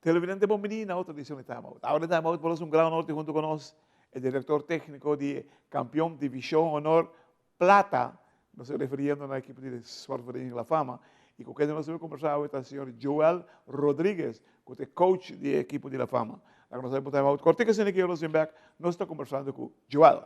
Televidente bon bini na otro edicion di Time Out. Awor den Time Out por nos un gran honor tin hunto cu nos e director tecnico di campeon Division Honor Plata, nos ta referiendo na ekipo di Sportvereniging La Fama, y cu kende nos ta bay conversa awe ta señor Joel Rodriguez, cu ta e coach di e ekipo di La Fama. Laga nos bay pa un Time Out cortico asina ki nos bin bek, nos ta conversando cu Joel.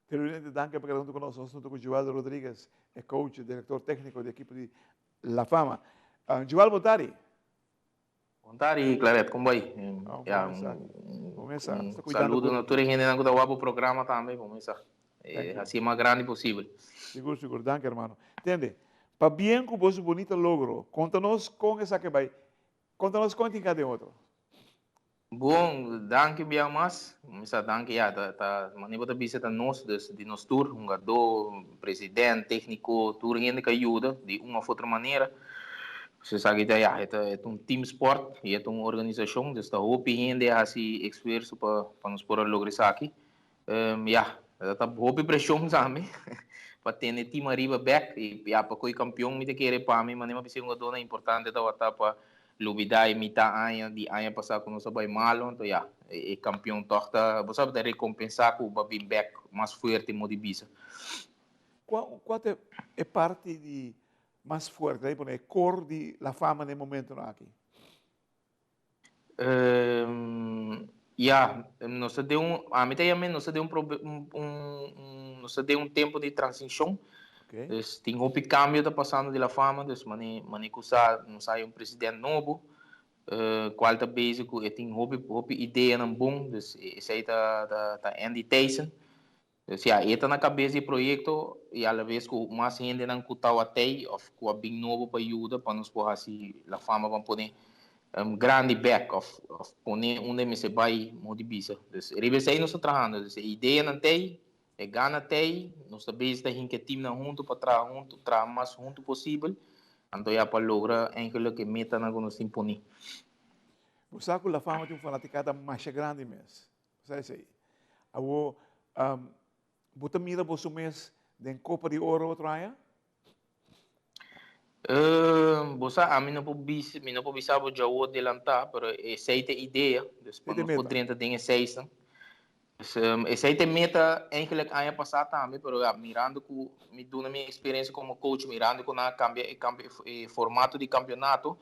Televidente danki pa keda hunto ku nos. Nos hunto ku Joel Rodriguez, e coach, director tecnico di ekipo di La Fama. Joel, bon tardi. Bon tardi Claret, kon bai? Ya, un saludo na tur e hendenan ku ta wak bo programa tambe, bo mesa hasi e mas grandi posibel. Sigur, sigur, danki hermano. Tende, pabien ku boso bunita logro, konta nos kon esaki bai, konta nos kon tin kada den otro. Bon, danki bia mas. Mi sa danki ya, ta ta manera bo ta bisa ta nos, dus di nos tur, hungadó, president, tékniko, tur hende ku a yuda di un òf otro manera. Pues esaki ta ya, e ta e ta un team sport i e ta un organisashon, dus ta hopi hende a hasi esfuerso pa pa nos por a logra esaki. Ya, ta hopi preshon tambe pa tene team ariba bèk i ya pa koe kampion mi ta kere pa mi manera mi a bisa e hungadónan importante tabata pa Lubida e mitá aña di aña pasá ku nos a bai malu, anto ya, e kampion tòg ta, bo sabi, ta rekompensá ku bo a bin bèk mas fuerte, mo di bisa. Kua kua ta e parti di mas fuerte, ta pone e kor di La Fama na e momentonan aki? Ya, nos ta den un, ami ta yam'é nos ta den un un nos ta den un tempu di transishon. Dus tin hopi kambio ta pasando di La Fama, dus mane mane ku sa nos hay un president nobo, kual ta bezig ku e tin hopi hopi ideanan bon, dus esei ta ta Andy Thijssen. Dus ya, e ta na kabes di e proyekto i alabes ku mas hendenan ku tawatei òf ku a bin nobo pa yuda pa nos por hasi La Fama ban pone grandi bèk òf òf pone unda e mester bai modo di bisa. Dus riba esei nos ta trahando, dus e ideanan t'ei, E gana t'ei, nos ta bezig ta hinka e teamnan huntu pa traha huntu, traha mas huntu posibel, anto ya pa logra eigenlijk e metanan ku nos tin poni. Bo sa ku La Fama tin un fanatikada masha grandi mes. Bo sa esei. Awor, bo ta mira boso mes den Kopa di Oro otro aña? Bo sa, ami no por bisa, mi no por bisa bo djawo delantá, pero esei ta e idea, dus pa nos por drenta den e seisnan. Dus esei ta e meta eigenlijk aña pasá tambe, pero ya, mirando ku mi duna mi eksperensia komo coach, mirando ku nan a kambia e e formato di kampionato,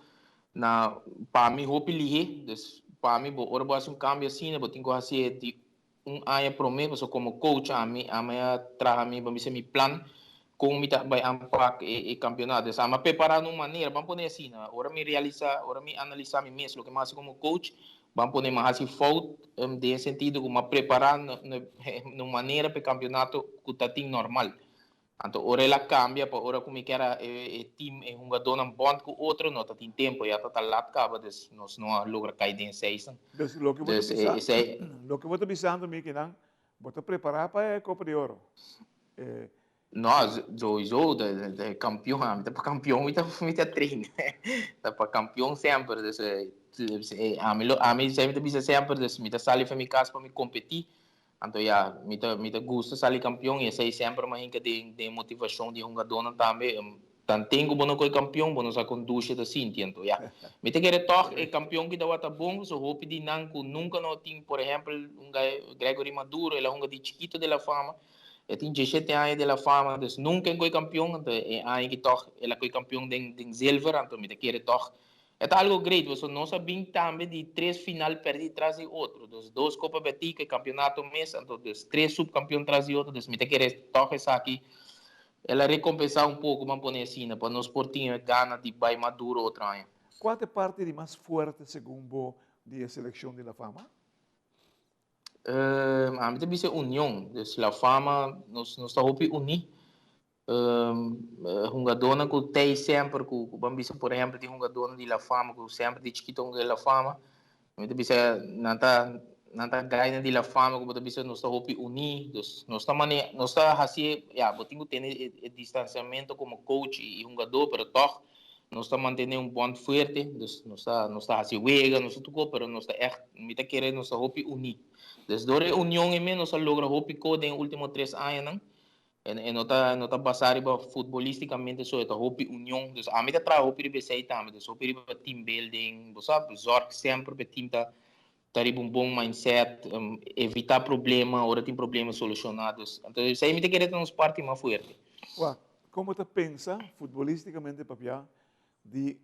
na pa mi hopi lihé, dus pa mi bo ora bo hasi un kambio asina bo tin ku hasié di Un aña promé, pasobra komo coach ami, ami a traha mi, bo bisa mi plan kon mi ta bai aanpak e e kampionato. Dus ami a prepará na un manera, ban pone asina, ora mi realisá, ora mi analisá mi mes loke mi a hasi komo coach, ban pone mi a hasi fout den e sentido ku mi a prepará na na un manera pa e kampionato ku ta tin normal. Anto ora el a cambia pa ora cu mi kier a e team e hungadornan bond cu otro no ta tin tempo ya ta ta lat caba dus nos no a logra cay den seisnan. Dus loke bo ta Dus bisa esey. loke bo ta bisando mi kinan bo ta prepara pa e Copa di Oro. E No sowieso de campeon ami ta pa campeon mi ta mi ta train ta pa campeon semper dus ami lo ami mi ta bisa semper dus mi ta sali for mi cas pa mi competi Anto ya, mi ta mi ta gusta sali kampion i esei semper mi a hinka den den motivashon di e hungadónan tambe. Tanten ku bo no koe kampion, bo no sa kon dushe ta sinti. Anto ya, mi ta kere tòg e kampion ki tabata bon, so hopi di nan ku nunka no tin, por ehèmpel, un Gregory Maduro, el a hunga di chikito den La Fama, e tin diesshete aña den La Fama, dus nunka e koe kampion, anto e aña ki tòg el a koe kampion den den zilver, anto mi ta kere tòg E ta algo great pasobra nos a bin tambe di tres final perdi tras di otro, dus dos Copa Betica y campeonato mes, anto dus tres subcampeon tras di otro, dus mi ta kere toch esaki el a recompensa un poco ban pone asina pa nos por tin e gana di bay mas duro otro aña. Cua ta e parti di mas fuerte segun bo di e seleccion di La Fama? Ami ta bisa e union, dus La Fama nos nos ta hopi uni. Hungadónan ku tei semper ku ku ban bisa por ehèmpel tin hungadónan di La Fama ku semper di chikito hunga den La Fama mi ta bisa nan ta nan ta gainan di La Fama ku bo ta bisa nos ta hopi uní dus nos ta mane nos ta hasié ya bo tin ku tene e e distansiamentu komo coach i hungadó pero tòg nos ta mantené un bond fuerte dus nos ta nos ta hasi wega nos ta tur kos pero nos ta ègt mi ta kere nos ta hopi uní dus dor e union ei mes nos a logra hopi kos den e último tres añanan. E no ta e no ta basá riba futbolísticamente so, e ta hopi union. Dus ami ta traha hopi riba esei tambe, dus hopi riba team building, bo sa, zorg semper pa e team ta ta riba un bon mindset, evitá problema, ora tin problema solushoná. Dus anto esei mi ta kere ta nos parti mas fuerte. Wak, kon bo ta pensa futbolísticamente papia di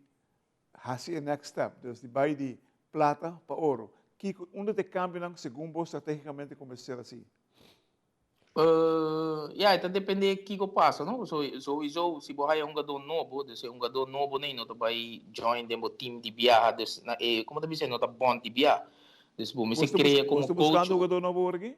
hasi e next step, dus di bai di plata pa oro? Kiko, unda ta e kambionan segun bo stratégicamente ku mester ser asi? Ya, e ta depende kiko pasa, no? So, sowieso, si bo haya hungadó nobo, dus e hungadó nobo nei no ta bai join den bo team di biaha, dus na e, komo ta bisa, e no ta bond di biaha. Dus bo mester krea komo Bo sta coach. buskando hungadó nobo awor aki?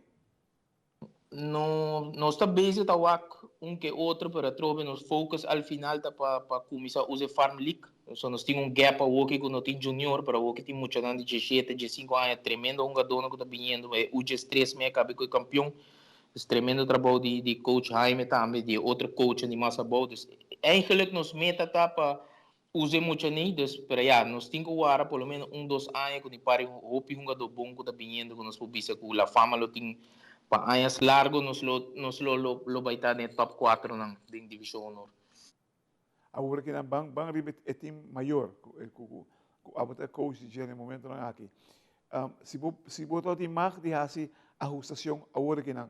No, nos ta bezig ta wak un ke otro, pero atrobe nos focus al final ta pa pa kuminsá usa e farm league. So nos tin un gap awoki ku no tin junior, pero awoki tin muchanan di diesshete, diesinku aña, tremendo hungadónan ku ta biniendo, e U diestres mi a kabe ku e kampion. Dus tremendo trabou di di coach Jaime tambe, di e otro coachnan di mas abou. Dus eigenlijk nos meta ta pa usa e muchanan, dus pero ya, nos tin ku wara por lo menos un dos aña ku tin par di hopi hungadó bon ku ta biniendo ku nos por bisa ku La Fama lo tin pa añas largo nos lo nos lo lo bai ta den e top kuatronan den Divishon Honor. Awor aki nan ban ban riba e team mayor ku ku ku abo ta coach di dje na e momentonan aki. Si bo si bo tabata tin mag di hasi ahustacion awor aki nan,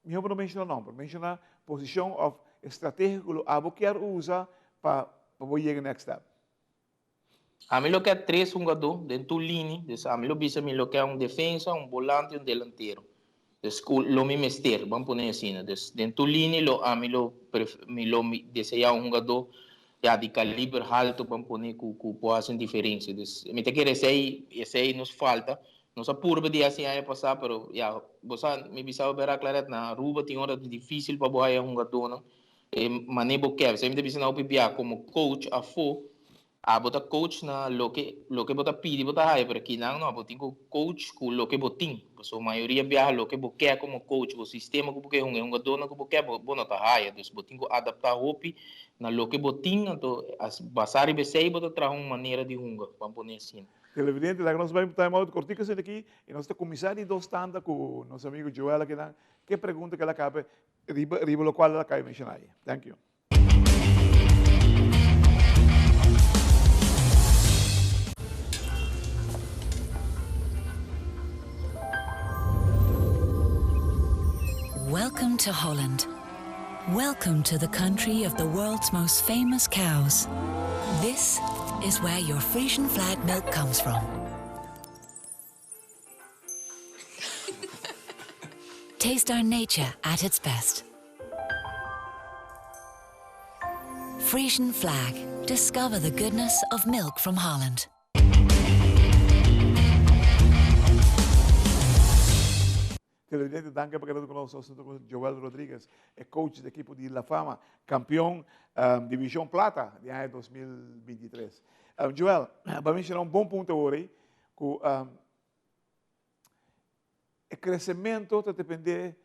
mihor bo no menciona nomber, menciona posicion of e strategia ku lo abo kier usa pa pa bo yega next step. Ami lo ke tres hungadó den tur lini, dus ami lo bisa mi lo ke un defensa, un bolante i un delantero. Dus ku lo mi mester, ban pone asina. Dus den tur lini lo ami lo mi lo deseá un hungadó ya di kaliber haltu ban pone ku ku por hasi un diferensia. Dus mi ta kere esei esei nos falta. Nos a purba di hasi aña pasá pero ya bo sa mi bisa bo bera Claret na Aruba tin ora ta difisil pa bo haya hungadónan. E mane bo ke. Esei mi ta bisa na hopi bia komo coach afó, abo ta coach na loke loke bo ta pidi bo ta haya, pero kinan no, abo tin ku coach ku loke bo tin. Pasobra mayoria biaha loke bo ke komo coach, bo sistema ku bo ke hunga, e hungadónan ku bo ke, bo no ta haya. Dus bo tin ku adaptá hopi na loke bo tin, anto basá riba esei bo ta traha un manera di hunga, ban pone asina. Televidente, laga nos bai un time out kortiko esei aki i nos ta kuminsá di dos tanda ku nos amigo Joel akinan. Ke pregunta ku el a kabe Riba riba locual el a cay menciona ayi. Thank you. Welcome to Holland. Welcome to the country of the world's most famous cows. This is where your Frisian flag milk comes from. Taste our nature at its best. Frisian flag. Discover the goodness of milk from Holland. Televidente, danki pa keda ku nos. Nos ta ku Joel Rodriguez, e coach di ekipo di La Fama, kampion Division Plata di aña 2023. Joel, bo a menshona un bon punto awor ei, ku e kresementu ta depende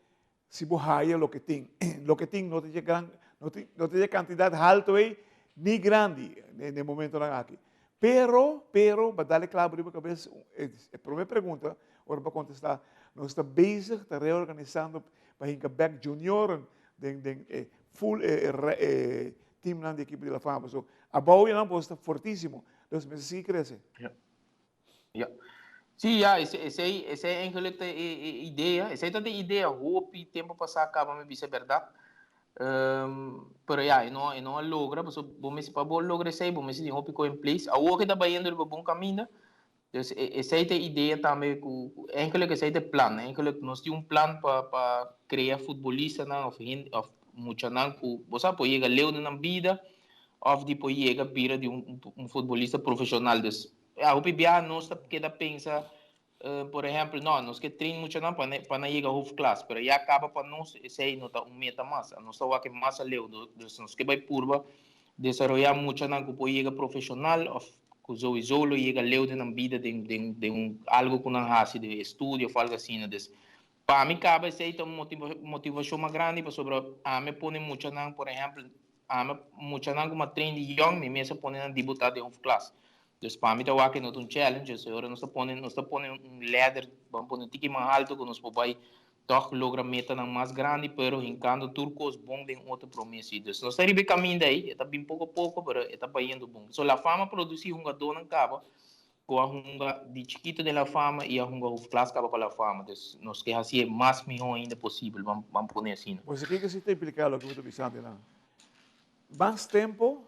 si bo haya loke tin. Loke tin no ta dje gran, no tin, no ta dje kantidat haltu ei, ni grandi den e momentonan aki. Pero, pero, bo a dal e klabo riba kabes, e prome pregunta, ora bo a kontestá, nos ta bezig ta reorganisando pa hinka bèk junioren den den e full e e teamnan di ekipo di La Fama. So, abou nan bo ta fortísimo, dus mester sigui krese. Ja. Ja. Sí, ja, esei, esei eigenlijk ta e, e idea. Esei ta de idea hopi tempo pasá kaba mi bisa berdad. Um, pero ja, e no, e no a logra, paso bo mester, pa bo logra esei, bo mester tin hopi ko in place. Awor ke ta bayendo riba bon kaminda, dus e, esei ta e idea tambe ku, ku eigenlijk esei ta e plan. Eigenlijk nos tin un plan pa, pa krea futbolistanan of hende, of muchanan ku, bo sa, por yega leu den nan bida, of di por yega bira di un, un futbolista profesional. Dus Ja, hopi biaha nos ta keda pensa, por ehempel, no, nos ke train muchanan pa pa nan yega hoofdklas, pero ya kaba pa nos esei no ta un meta mas. Nos ta wak mas aleu, dus nos ke bai purba desaroyá muchanan ku por yega profeshonal òf ku souiso lo yega leu den nan bida den den den un algu ku nan hasi den estudio òf algu asina. Dus pa mi kaba esei ta un motivashon mas grandi pasobra ami a pone muchanan, por ehempel, ami muchanan ku mi a train di yòn mi mes a pone nan debutá den hoofdklas. Dus pa mi ta wak e no ta un challenge, dus ora nos ta pone, nos ta pone un ladder, ban pone un tiki mas alto ku nos por bai tòg logra metanan mas grandi, pero hinkando tur kos bon den otro promé si. Dus nos ta riba e kaminda ei, e ta bin poko poko, pero e ta bayendo bon. So La Fama produsí hungadónan kaba ku a hunga di chikito den La Fama i a hunga hoofdklas kaba pa La Fama. Dus nos ke hasi e mas mihó ainda posibel, ban ban pone asina. Bo sa kiko si ta impliká loke bo ta bisa antenan? Mas tempu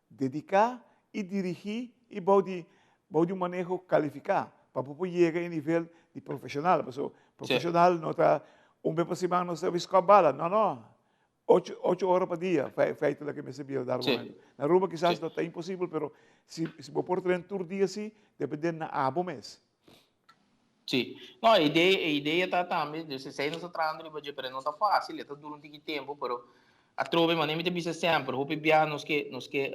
Dediká i dirigí i bou di bou di un maneho kalifiká pa bo por yega e nivel di profeshonal. Pasobra profeshonal no ta un bes pa siman nos ta wiskòp bala. No, no. Ocho ocho ora pa dia feitelijk e mester bira dar momento. Na Aruba kisas no ta imposibel pero si si bo por train tur dia si depende na abo mes. Sí. No, e idea, e idea ta tambe, dus esei nos ta trahando riba dje, pero e no ta fácil, e ta dura un tiki tempu, pero atrobe, manera mi ta bisa semper, hopi biaha nos ke, nos ke,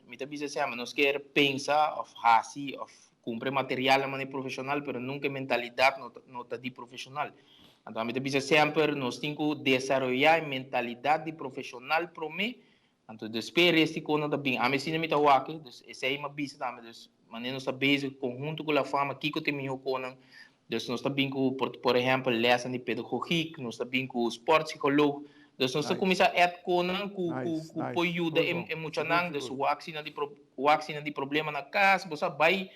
mi ta bisa semper, nos kier pensa òf hasi òf kumpra e material na manera profeshonal, pero nunka e mentalidat no ta, no ta di profeshonal. Anto mi ta bisa semper, nos tin ku desaroyá e mentalidat di profeshonal promé, Anto despues resti kono ta bin. Ami asina mi ta wak, dus esei mi a bisa tambe. Dus manera nos ta bezig konhunto ku La Fama kiko ta e mihó konan. Dus nos ta bin ku por por ehèmpel lèsnan di pedagogiek, nos ta bin ku sportpsycholoog. Dus nos ta kuminsá add konan ku ku ku por yuda e e muchanan. Dus wak si nan di wak si nan di problema na kas, bo sa bai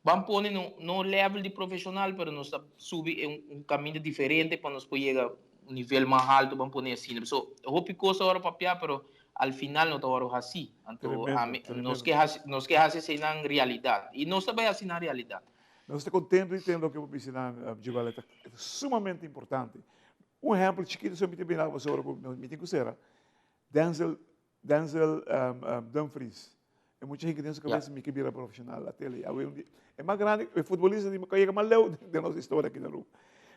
ban pone no no level di profeshonal pero nos ta subi e un kaminda diferente pa nos por yega un nivel mas halto ban pone asina. So, hopi cos ta worde papia, pero al final no ta worde haci. Anto, Tremendo, ami, tremendo. nos ke haci, nos ke haci eseinan realidad. Y nos ta bay haci nan realidad. Nos ta contento di tende loke bo bisa nan, Joel. E ta, e ta sumamente importante. Un ehempel chikito so mi ta bini pasobra cu mi tin cu cera. Denzel, Denzel Dumfries. E mucha hende den su cabeza mi ke bira profesional a tele. Awe un dia, e mas grandi, e futbolista di yega mas leu den nos historia aki na Aruba.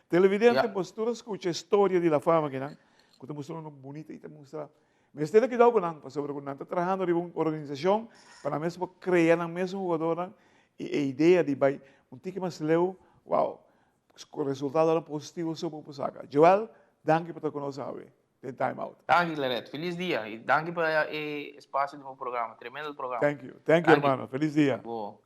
Televidente, bos tur a scucha e storia di La Fama akinan, cu ta mustra un bunita y ta mustra, mester tene cuidao cu nan, pasobra cu nan ta trahando riba un organisacion pa nan mes por crea nan mes hugadornan y e idea di bay un tiki mas leu, wow, cu resultadonan positivo so bo por saca. Joel, danki pa ta cu nos awe. Den Time Out. Danki Claret, felis dia y danki pa e espacio di bo programa, tremendo programa. Thank you, thank you hermano, felis dia. Bo.